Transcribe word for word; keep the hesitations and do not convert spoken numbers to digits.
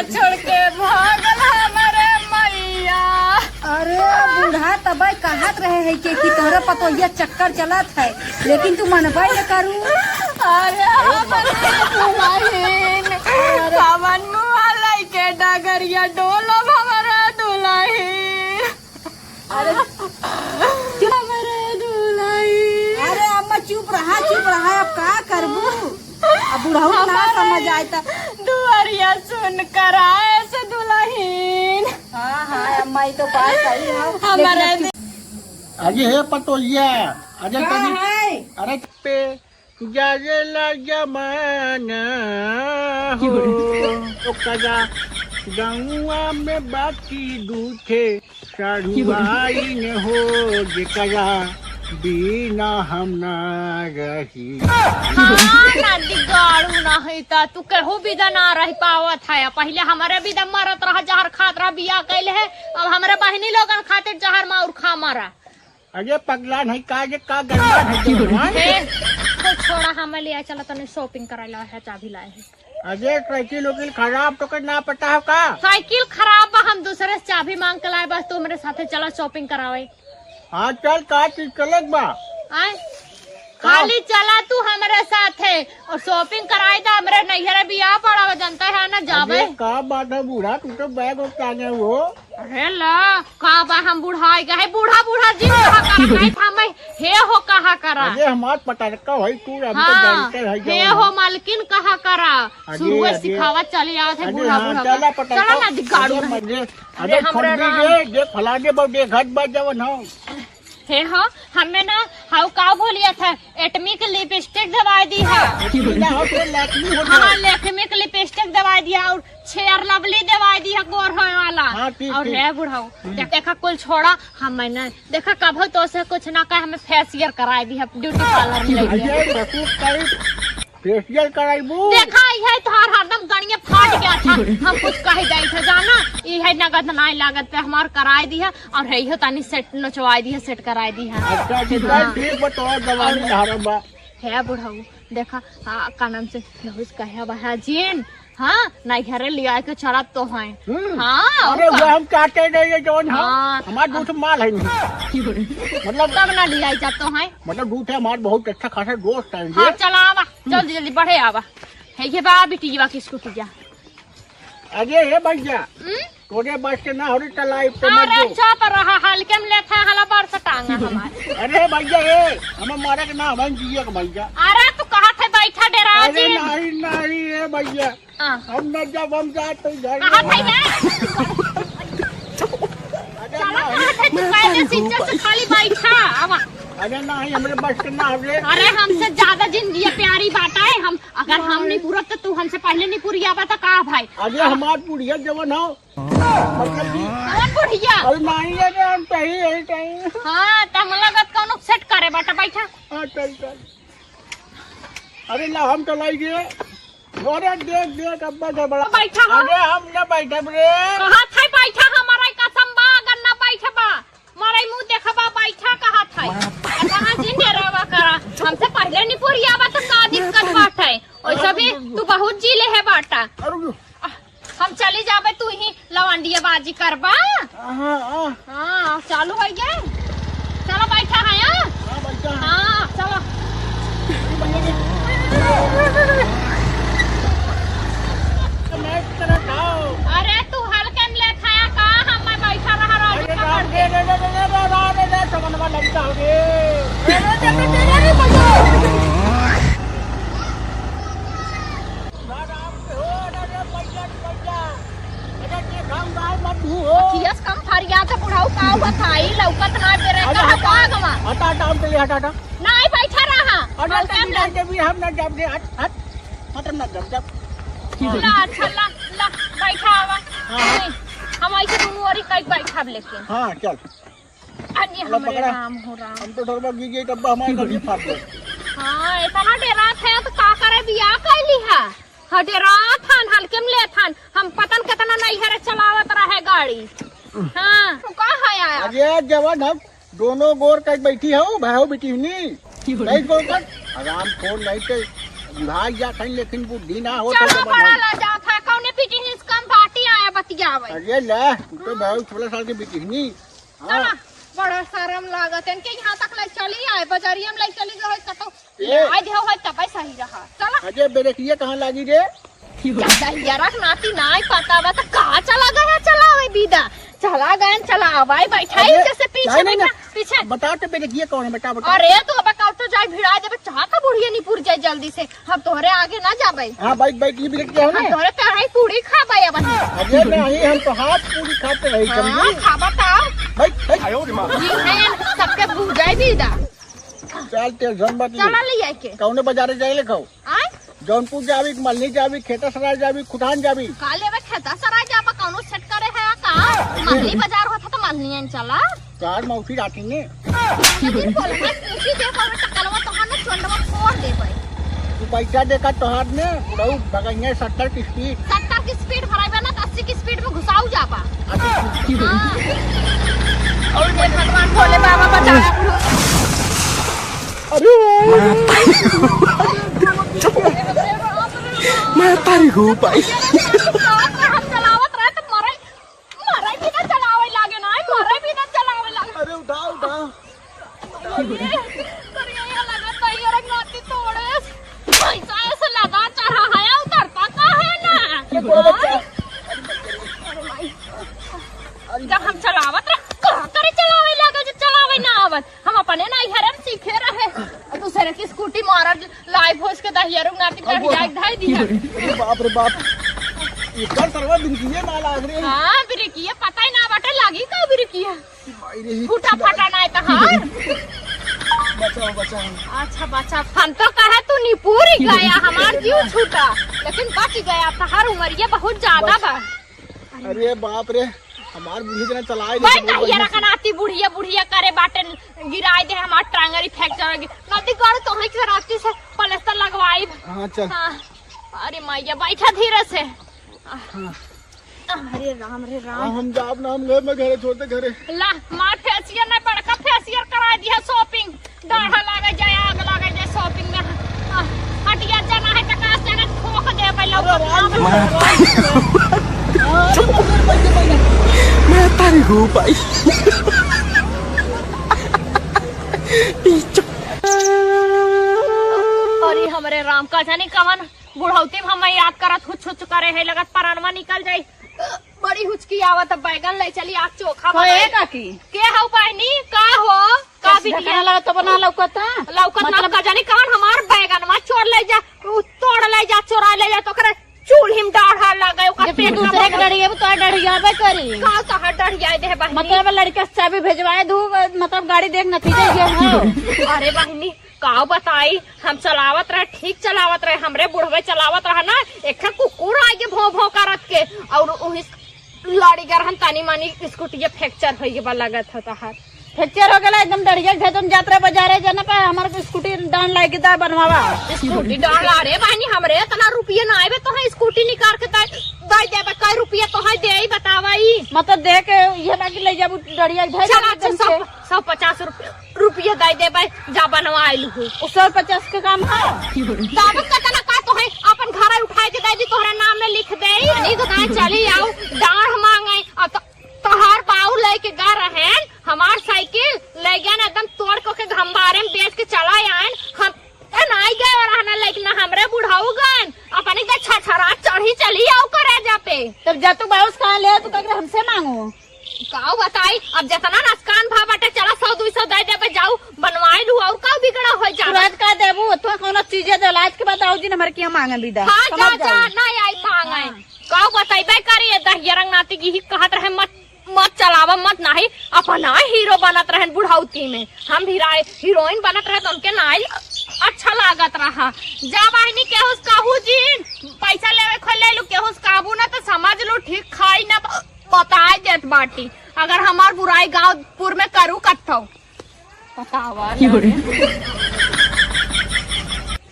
छोड़ के भागल हमरे मैया। अरे बूढ़ा, तबै कहत रहे है कि, कि तोहरे पतोहिया चक्कर चलत है, लेकिन तू मनबै न करू। अरे हमरे दुलहिन, कवन मुँह लइके डगरिया डोलब हमरे दुलहिन। अरे, चुप। हमरे दुलहिन। अरे अम्मा, चुप रहा, चुप रहा, अब का करबू? अब बुढ़ऊ ना समझ आए त। दुआरिया सुन कर आए से दुलहिन। हाँ, हाँ, अम्मा, ई तो बात सही है। हमरे लेकिन अब दि- अरे हे पतोहिया, अरे का तनी, है? अरे पे जागेला जमाना हो, ओकरा गौआ में बाकी दुखे सरुआइन हो, जेकरा बिना हम ना रही। हाँ, ना दिगाड़ू ना है त तू केहू बिदा ना रह पावत है। पहिले हमरे बिदा मरत रहा, जहर खात रहा, बियाह कैले है, अब हमरे बहिनी लोगन खातिर जहर माउर खा मरा। अरे पगला नहीं का, ये का गड़बड़ है जौन है? ए, तो छोड़ा, हमें लिया चला, तनी shopping कराए ला है, चाभी लाए है। अरे साइकिल उकिल खराब, तोके ना पता हो का? साइकिल खराब बा, हम दूसरे से चाभी मांग के लाए, बस तू हमरे साथे चला shopping करावे। हाँ चल, का चीज चले के बा? आए? का? खाली चला तू हमरे साथे और shopping कराई दा, हमरे नैहरे बियाह पड़ा बा, जनता है ना, जाबे। अरे का बात है बूढ़ा, तू तो बैग टांगे हो। अरे ला, का बा हम बुढ़ाई गए, बूढ़ा बूढ़ा जिन कहा करा, नहीं था मैं हे हो कहा करा। अरे हमार पटरका होई तू, हम तो हाँ, जानते हैं हे जवान। हो मालकिन कहा करा। अरे, शुरुए अरे। सिखावत चली आवत है अरे बूढ़ा हाँ, बूढ़ा चला का। पटरका। चला ना दिगाड़ू अरे नहीं। मजे, अरे अरे हमरा छोड़ दे राम। रे, जे फलाने बा, जे घट बा जवन हो। हे हो, हमें ना, हाउ का बोलिया था, एटमी के लिपस्टिक दवाई दी है। ना हो तो लैक्मी हो हाँ, जाए। लैक्मी के लिपस्टिक दवाई दिया और फेयर लवली दवाई दी है गोर होए वाला। हाँ, ठीक, और ठीक। रे बुढ़ऊ, हम्म। देख, देखा कुल छोड़ा, हम मैंने देखा कभो तो से कुछ ना कहे, हमें फेशियल कराए दी है, ब्यूटी पार्लर में लेके। अरे, बकूफ करी, फेशियल कराइबू? देखा, यही तोहार हरदम गणिया फाट गया था, हम कुछ कह जाई था, जाना, यही नगद नाई लागत पे हमार कराए दी है, और है इहो तनी सेट नचवाए दी है, सेट कराए दी है। अच्छा, अच्छा, हाँ। ठीक बा, तोहार जवानी और धारम बा। हे बुढ़ऊ, देखा, आ, का नाम से, केहू से कहे बहा जिन, हाँ, नैहरे लियाए के चलत तो हैं। हम्म। हाँ, अरे, और का? वो हम चाहते नहीं, ये जौन है, हाँ। हमार दू ठो माल है नहीं। मतलब तब ना लियाए जात तो हैं। मतलब दू ठो हमार बहुत अच्छा खासा दोस्त है हाँ, ये। चला आवा, हम्म। जल्दी, जल्दी बढ़े आवा। है ये बा बिटिया की स्कूटिया। अरे, हे भैया, हम्म? तोरे बस के ना हो रे, चला, इब तो मत अरे, जो। चुप रहा, हल्के में लेत है, हला बार से टांगा हमार। अरे भैया, ए, हमें मारे के ना, हमें जिए के भैया। अरे, तू कहा थे बैठा डेरा अरे जिन। नहीं, नहीं, ए भैया। हाँ। हम न जब हम जात तो घर कहा में थे बे? अरे चला, नहीं। कहा थे तू, काहे से चुप से खाली बैठा, आवा। अरे नहीं, हमरे बस के ना हो रे। अरे, हमसे ज्यादा जिंदगी प्यारी बात है, हम अगर हम नहीं पूरब तो तू हमसे पहले नहीं पूरी आवा तो का भाई? अरे हमार बुढ़िया जवन हो, मतलब कि कौन बुढ़िया? अरे नहीं, अरे हम सही यही टाइम। हाँ, त हम लगत कौनो सेट करे बाटा, बैठा। हाँ, चल, चल। अरे ला, हम चलाई गए। अरे देख, देख, अब बैठे बड़ा। बैठा हो। अरे हम ना बैठे रे। कहा था बैठा, हमारा कसम बा, अगर ना बैठे बा। मरई मुँह देखबा, बैठा कहा था। आ कहाँ जिन डेरावा करा? हमसे पहले नहीं पूरी आवा तो का दिक्कत बाटे? वैसे भी तू बहुत जी ले है बाटा। अरे रुक। हम चली जाबे, तू ही लवंडिया बाजी करबा। हाँ, हाँ। हाँ, चालू हो गए। चलो बैठा है, हाँ? हाँ, बैठा है। हाँ, चलो। अरे तू हल्के में लेत हया का? हम मैं बैठा रहा, राजू अरे पकड़ राम के। रे, रे, रे, समनवा लड़का हो रे। अरे, रे, रे, रे, रे, रे, भैया। राम रे हो, रे, रे, भैया, रे, भैया। अरे, ये गाँव, गाँव मत धू हो। अखियस कम फरिया तो बुढ़ऊ का हुआ था, ई लौकत ना बेरे अरे, का हटा, का गवा। हटा, हटा, हम चलिए, हटा, हटा। नहीं, बैठा रहा। अरे, हल्के में। नहीं, नहीं, हम ना जाब दे, हट, हट। मतलब ना जब जब। ला, अच्छा, ला, ला, बैठा आवा। हाँ, हाँ। नहीं, हम ऐसे दोनों ओरी कई बैठा लेकिन। हाँ, चल। अरे ला, हमरे पकड़ा। राम हो राम। हम तो डरवा गिर गई, डब्बा हमारे घर से फाड़ दे। हाँ, इतना डेरात है तो का करे, बियाह कैली है? हाँ, डेरात हन, हल्के में लेत हन। हम पता न कितना नैहरे चलावत रहे गाड़ी। हाँ, तू का है आया? अरे जवान, हम दोनों गोर कई बैठी हो, भाई हो बेटी हनी। की बोली? नहीं गोर कर, आराम खोल नहीं ते बुढ़ाई जात है, लेकिन बुद्धि ना हो तो चलो जवान बड़ा हो। ला जात है, कौने पीटी हिस कम बाटी जावे। अरे ले, तू तो भाई सोलह साल के बिटिहनी। हाँ। चला, बड़ा शरम लागत है। इनके यहाँ तक ले चली आए, बजरिया में ले चली गए, कतो ए। आए देहो है, तबे सही रहा। चला। अरे, ब्रेकिया कहाँ लागी रे? ज्यादा हियरक नाती नाई पता बा, तो कहाँ चला गया चलावे बीदा? चला गए चलावे, बैठा ही अरे, जैसे पीछे नहीं, नहीं, बैठा, नहीं। पीछे। बता तो ब्रेकिया कौन है, बता, बता। अरे, तो अब कब तो जाए भिड़ा देबे, चाह का बुढ़िया निपुर जाए जल्दी से। हम तोहरे आगे ना जाबे। हाँ, बैठ, बैठ, ये ब्रेकिया है हम ना? तोहरे तरह ही पूरी खाबे अब। अरे नहीं, हम तो हाथ पूरी खाते हैं, हाँ, समझी? खाबा तो। बैठ, बैठ। जी, है, सबके भूजाई बीदा। चल, tension मत ले। चला ले आके। कौने बाजारे जाए ले खाओ? आय? जौनपुर जाबी, मल्हनी जाबी, खेता सराय जाबी, खुटान जाबी। का लेबे खेता सराय जाबा, कौनो set करे है का? मल्हनी बाजार होता तो मल्हनी आइन चला। चार मौसी जाती ने। लेकिन बोल, मैं पूछी दे, पर टकलवा तोहार ने चोंडवा फोड़ देबे। तू पैसा देखा तोहार ने, बुढ़ऊ भगइया सत्तर की speed। सत्तर की speed भराइबे ना, तो अस्सी की speed में घुसाऊ जाबा। अच्छा। हाँ। और ये भगवान भोले बाबा बचाया। अरे। मैं तारी हो भाई। हम चलावत रहे तो मरे, मरे भी ना चलावे लागे ना, मरे भी ना चलावे लागे। अरे उठा, उठा। अरे, अरे, ये लगा तो ये रंग नाती तोड़े। पैसा ऐसे लगा चढ़ा है, उतरता का है ना? ये बड़ा बच्चा। अरे माई। जब हम चलावत रहे, का करे चलावे लागे, जब चलावे ना आवत। हम अपने नैहरे में सीखे रहे। और दूसरे की स्कूटी मारत लाइव होश के दहिया रुक नाती अब वो गढ़िया एक धाई दिया। अरे बाप रे बाप। एकर सरवा बिरकिए ना लाग रे। हाँ, बिरकिए पता ही ना बाटे लागी का बिरकिए। भाई रे, फूटा फटा ना है तहार। बचाओ, बचाओ। अच्छा, बचा। हम तो कहे तू निपुर ही गया, हमार जीव छूटा, लेकिन बच गया। तहार उमरिया बहुत ज्यादा बच- बा। अरे बाप रे, हमार बूढ़ी जना चलाए भाई, नहीं, बहुत तहिया बढ़िया से। रखना आती बुढ़िया, बुढ़िया करे बाटे, गिराए दे हमार टांगरी fracture हो गई। नदी गढ़ तो है कि राती से पलस्तर लगवाई। हाँ, चल। हाँ। अरे मैया, बैठा धीरे से। हाँ। अरे राम रे राम। हाँ, हम जाब ना, हम घर में घरे छोड़ दे घरे। ला, मार facial नहीं, बड़का facial करा दिया, shopping। डाढ़ा लागे जाए, आग लागे जाए shopping में। आ, हटिया जाना है तो काश जाना ठोक दे पहले ऊपर नाम। मैं तारी हो भाई। अरे हमरे राम, का जानी कवन बुढ़ौती में हम याद करत हुच हुच करे है, लगत परानवा निकल जाई। बड़ी हुचकी आवत, अब बैगन ले चली, आग चोखा तो बनाई। ए काकी। के हऊ बहिनी, का हो? का कैसे बिटिया? ढकना लगा तो बना लौकत है? लौकत ना, मतलब का जाने कौन हमार बैगनवा चोर ले जा, उ तोड़ ले जा, चोरा ले जा, तो ओकरे चूल्ही में डाढ़ा लगे, ओकर जब पेट दूसरे के डरिया, तो डरियाबे करी। का कहा डरिया दे बहिनी? मतलब लड़के से चाबी भेजवाए दू, मतलब गाड़ी देख नतीजे ये है। अरे बहिनी, का बताई, हम चलावत रहे, ठीक चलावत रहे, हमरे बुढ़वे चलावत रहा ना, एक ठे कुकुर आइगे भौं भौं करत के, और उही लड़ी गरहन तनी मनी स्कूटी fracture होइ गवा लगत है तहार। Fracture हो गला एकदम डरिया, घर तुम जात रहे बाजारे, जाना पा हमार स्कूटी डांड लाइके दा बनवावा। स्कूटी डांड ला रे बहिनी, हमरे इतना रुपये ना आवे तो है स्कूटी निकाल के दे, दे देबे, कई रुपये तो है दे ही बतावा ई। मतलब दे के ये बाकी ले जाबू डरिया घर चला, एकदम अच्छा, से। सौ पचास रुपये, रुपये दे देबे, जा बनवा आइल हूँ। उ सौ पचास के काम है। दाबत का तना का तो है, अपन घर उठाए के दे दी, तोहरे नाम में लिख दे। नहीं तो कहाँ चली आऊ, डाढ़ मांगे। अब तो, तोहार बाऊ लेके गा रहेन, हमार साइकिल ले गए ना, एकदम तोड़ को के घंबारे में बेच के चला आएन। हम ए, नाई गए रहना, लेकिन ना हमरे बुढ़ाऊ गन, अपने के छछरा चढ़ी चली आऊ करे जा पे। तब जा तू बाऊ से कहा ले, तू कह हमसे मांगो। काऊ बताई, अब जितना नसकान भा बाटे, चला सौ दुई सौ दे देबे, जाऊ बनवाई लू, और काऊ बिगड़ा हो जा। तुरंत का देबू, तो कौनो चीजे दे, लाज के बताऊ जी, हमारे किया मांगे बिदा। हाँ, समझ जा, जा, जाऊ। ना आई मांगे। हाँ। काऊ बताई, बे करी, ये दहिया रंग नाती की ही कहत रहे, मत, मत चलावा, मत नाही, अपना हीरो बनत रहन बुढ़ौती में। हम भी राय, हीरोइन बनत रहे, तो उनके नाई अच्छा लागत रहा। जा बहिनी, केहू से कहू जिन, पैसा लेवे खोले लू, केहू से कहबू ना, तो समझ लू, ठीक खाई ना, ब-, बताए देत बाटी। अगर हमार बुराई गाँवपुर में करू कत्थौ। बतावा की हो रे?